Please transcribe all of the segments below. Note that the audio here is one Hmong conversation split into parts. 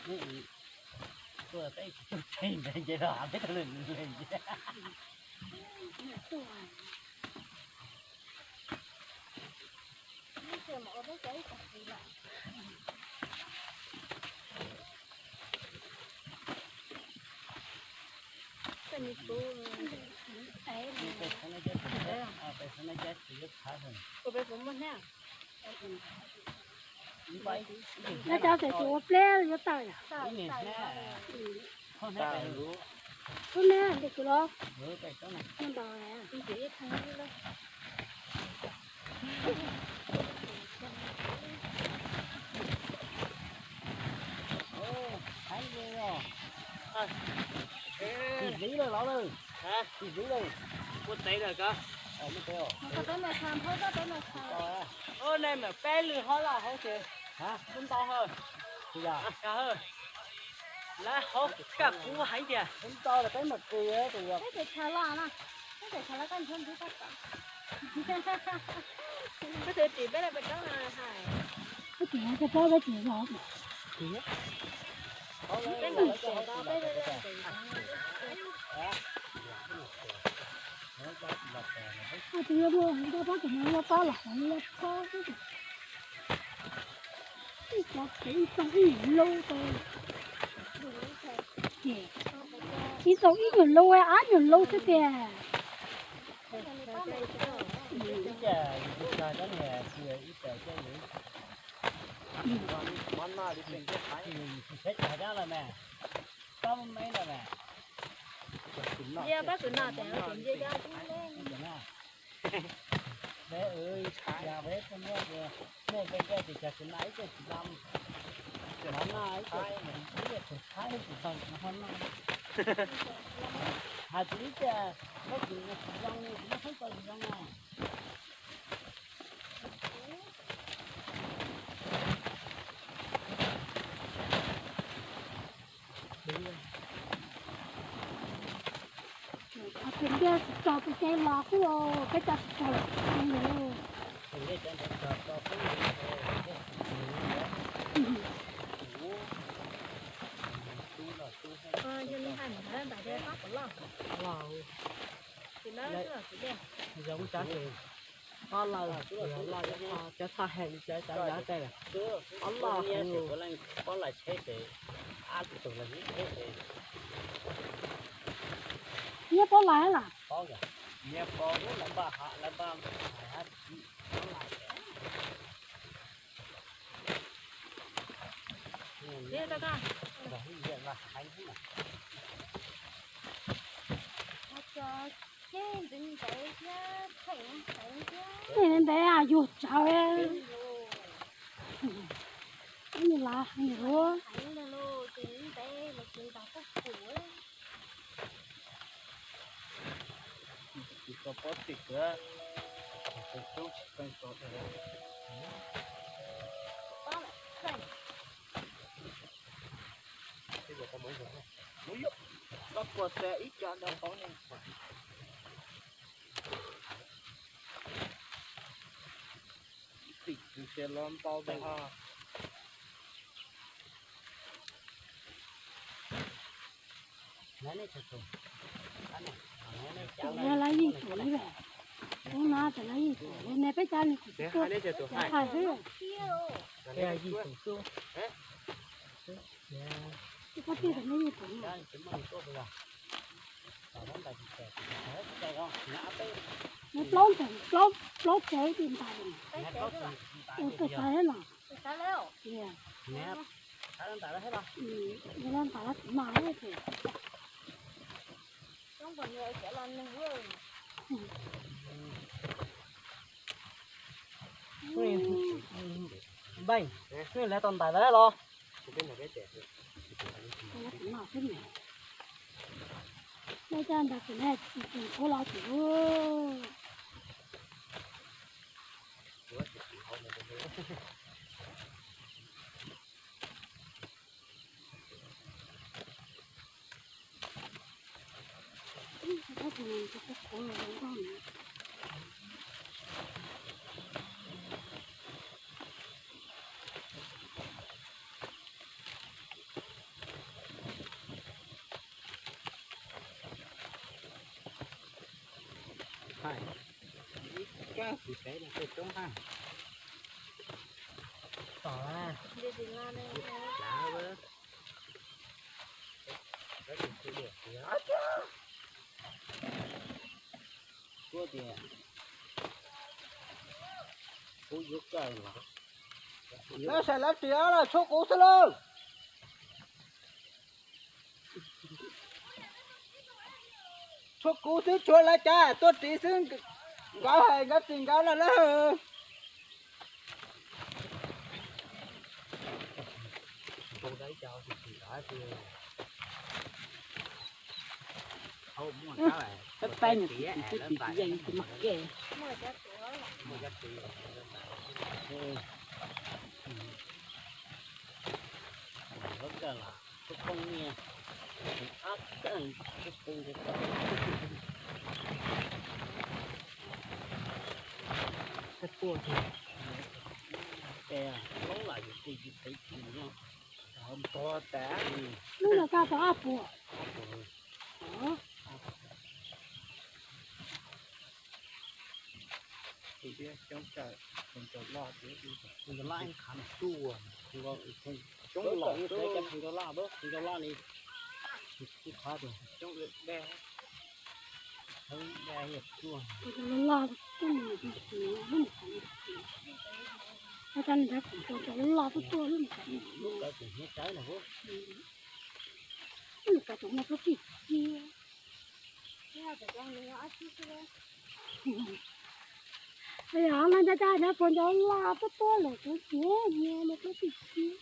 Tuaj peb tsis tuaj tsev ntawd ces los peb tuaj lwm lwm. Nyob cov tes tsis ua pleb yuav tawm yom. Tub neb nti kuv los. Tim zib lawm los lawm. Tim zib lawm. Muaj tev lawm koj. Muaj tev os. Ub, nej mam peb lwm hov los hauv ces kuv ntau hawm. Lawv hauv kaj kuv heev tiag. Kuv ntau lawm peb mam qw tus yog. Peb tes tshav los na. Peb tes tshav los koj ntshaw ntshaw koj kom. Koj tus tim peb los peb roob no hais. Peb tim no coj plaub peb tim los. Peb mus tsev tau peb. Tus yuav muaj ntau pab tus no yuav pab los hov yuav pab. Ib cov kev ib txoog ib nyuag laub tau. Ib txoog ib nyuag laub, ab nyuag laub xwb tiag. Ntsia pab kwv no tes ntsia cov tub. Peb, peb, nej peb ntiaj teb ces cov kwv no ib txwm tsis tau, cov no no ib txwm ib txwm thaib ib txwm tau cov no no. Hais tias ib tias koj kwv no tsis zoo, kuv muab khaub tau tsis zoo na. Tus ntiaj tsis tso tus ke los xwb os, peb tso tsis tso lawm. Yog li hais ntawd ntam de pab kom loj. Zoo tsav ces pab lawm, loj cov txhaj heev li cov tsav yav tej lawm. Pab lawm heev. Nyiab pab lawm las. Ntawd yug tsawv. Ib nyuag lav heev lawm. Kuv no lawv yeej pum li, kuv no ces lawv yeej pum li ne, peb cov ne kuv tsis tuaj, cov hais xwb. Tsis paub tias lawv yeej pum. Nws plaub ntawm plaub, plaub tsev ti ntais. Ua pes xav thiab no. Yog los ntais tsis mas ces. Npeej, nej lawv tau ntais lawm los? Nej coj ntais kuv ne, kuv los kuv. Ib kab kuv xaiv no tej roob haj tom la. Kuv tias kuv yuav kawg los lawv sai lawv ris los tshuav kuv xwb lauj. Tshuav kuv xwb, tshuav lawv cas tuaj ris xwb, nkawd hais nkawd ris nkawd lawm lauj. Tab tais nws tus tib tib yeej tus mas ke. Lub no kaj tau ab puas. Loj tuaj, loj tuaj lub no. Lub no kav tus muaj plaub tsib kiag. Yog no cas cas nyob puas nco loj tuaj tuaj lawm tus nyiam nyiam muaj plaub tsib kiag.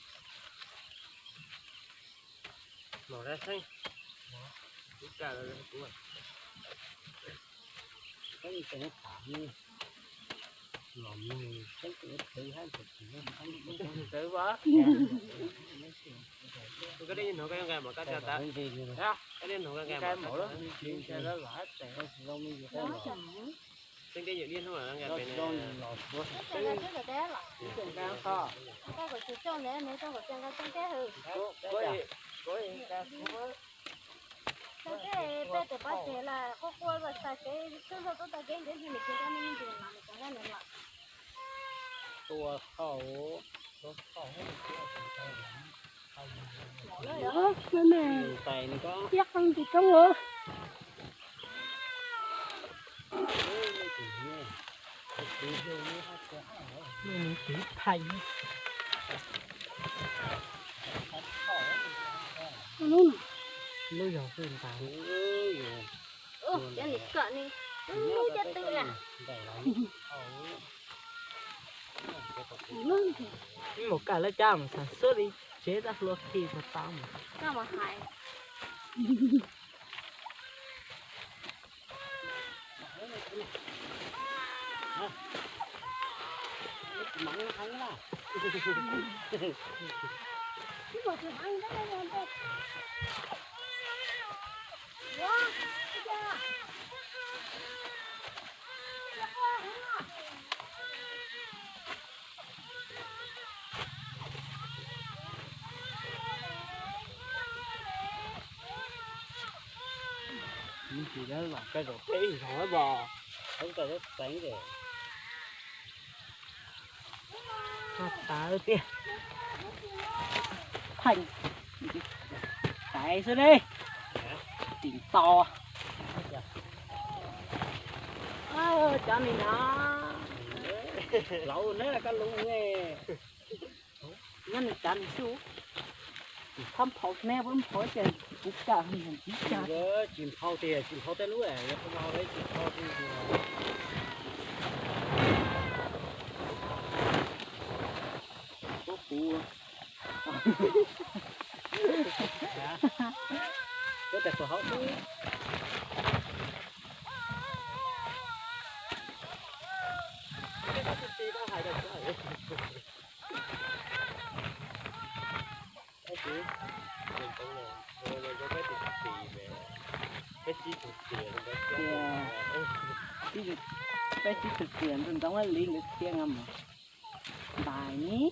Tua hau. Tais nws ko. Ib qee tus roob os. Tus thaj. Lub no. Lub yog hwj ntas. Cov nim kawm ni, lub cov twg na. Mus kawm lawv cab mus xav xub li tsev tab hlua khi tag tau mus. Koj mus hais. Ntsis lawv los koj zaum peb ib zaug bos, peb koj lub teev ces tawv tiag. Pheej tais xwb ne. Tim to. Cov ni no. Laus neb koj lus ne. Nyob nws cav nws xwb. Tsis txhob nphau neb, neb nphau ces kuv kawm ntxiv cas. Tsis nphau tiag, tsis nphau tej lub, yog tsis nphau tiag. Kuv, kuv tes tus hauv xwb. Peb tib tug tias ntxoov ntxoov li nkawd thiab mas ntais ni.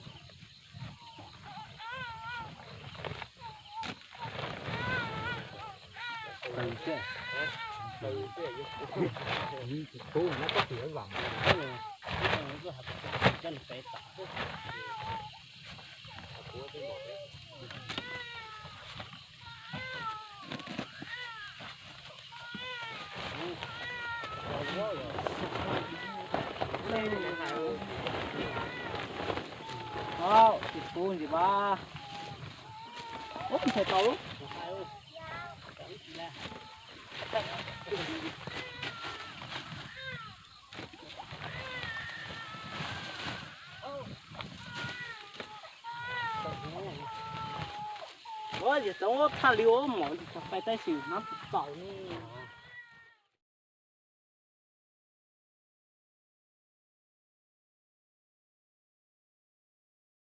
Tsis pub ntsis mas. Ub, ntshai tau lub. Ua yog txoov tshaj li ua mom ntsis tso fais tab sis nab tsis txaus ne.